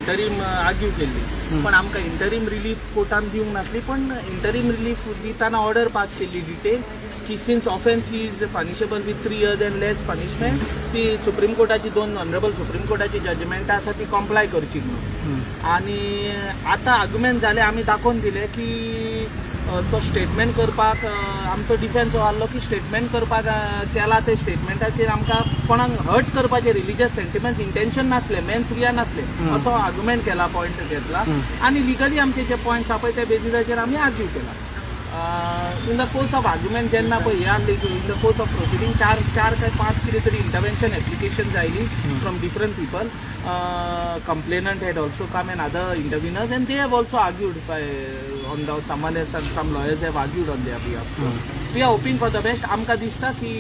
Interim argue केल्ली, पण आमकां इंटरीम रिलीफ कोर्टान दिवंक नासली. पण इंटरीम रिलीफ दिताना ऑर्डर पास केल्ली डिटेल की since offence is punishable with 3 years and less punishment, ती सुप्रीम कोर्टाची, दोन ऑनरेबल सुप्रीम कोर्टाची जजमेंटां आसा, ती कॉम्प्लाय करची म्हणून. आनी आतां आर्ग्युमेंट जाले, आमी दाखोवन दिले की तो स्टेटमेंट करपाक, आमचो डिफेन्स हो आहलो की स्टेटमेंट करपाक केला, ते स्टेटमेंटाचेर आमकां कोणाक हर्ट करपाचें रिलिजियस सेंटिमेंट्स इंटेन्शन नासलें, मेन्स रिया नासलें, असो आर्ग्युमेंट केला, पॉयंट घेतला. आनी लिगली आमचे जे पॉयंट्स आहा पळय, त्या बेजिसाचेर आमी आर्ग्यू केला. In the course of argument जेन्ना पळय हे आहली, in the course of proceeding चार चार काय पांच कितें तरी इंटरवेन्शन एप्लिकेशन आयली from different people. Complainant had also come and other interveners, and they have also argued by on the someone has some lawyers have argued on their behalf. So we are hoping for the best. आमकां दिसता की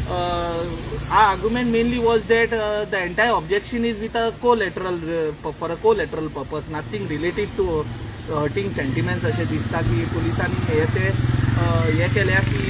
our argument mainly was that the entire objection is with a collateral for a collateral purpose, nothing related to hurting sentiments. अशें दिसता की पुलिसांनी हे ते हे केल्या की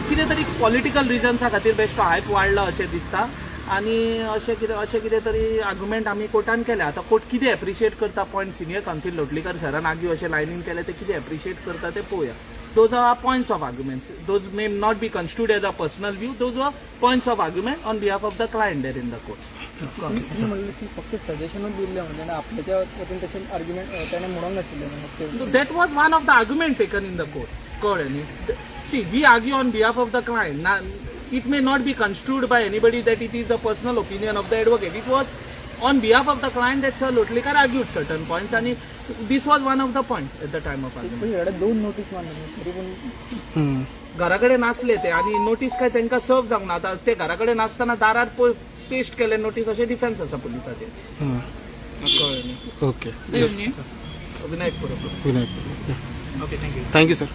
कितें तरी पॉलिटिकल रिजन्सा खातीर बेश्टो हायप वाडला अशें दिसता. आनी अशें कितें तरी आर्ग्युमेंट आमी कोर्टान केले. आतां कोर्ट कितें एप्रिशिएट करता पॉयंट, सिनियर कावन्सिल लोटलीकर सरान आर्ग्यू अशें लायनीन केलें, ते कितें एप्रिशिएट करता ते पळोवया. Those are points of arguments. Those may not be construed as a personal view. Those are points of argument on behalf of the client there in the court. तुम्ही म्हणलं की फक्त सजेशनच दिल्लें, म्हणजे ना आपल्याच्या वतीन तशें आर्ग्युमेंट त्याने म्हणूंक नाशिल्लें फक्त. That was one of the argument taken in the court. कळ्ळें न्ही? See, we argue on behalf of the client. Now, it may not be construed by anybody that it is the personal opinion of the advocate. It was on behalf of the client that Sir Lotlikar argued certain points, and this was one of the point at the time of argument. पण एवढ्या दोन notice मारले तरी पण घरा कडेन नासले ते आनी नोटीस काय तांकां सर्व जावंक ना. आतां ते घरा कडेन नासतना दारार पेस्ट केले नोटीस, अशें डिफेन्स आसा पुलिसाचेर. कळ्ळें न्ही? ओके. विनायक परब. Vinayak. Okay, thank you. Thank you sir.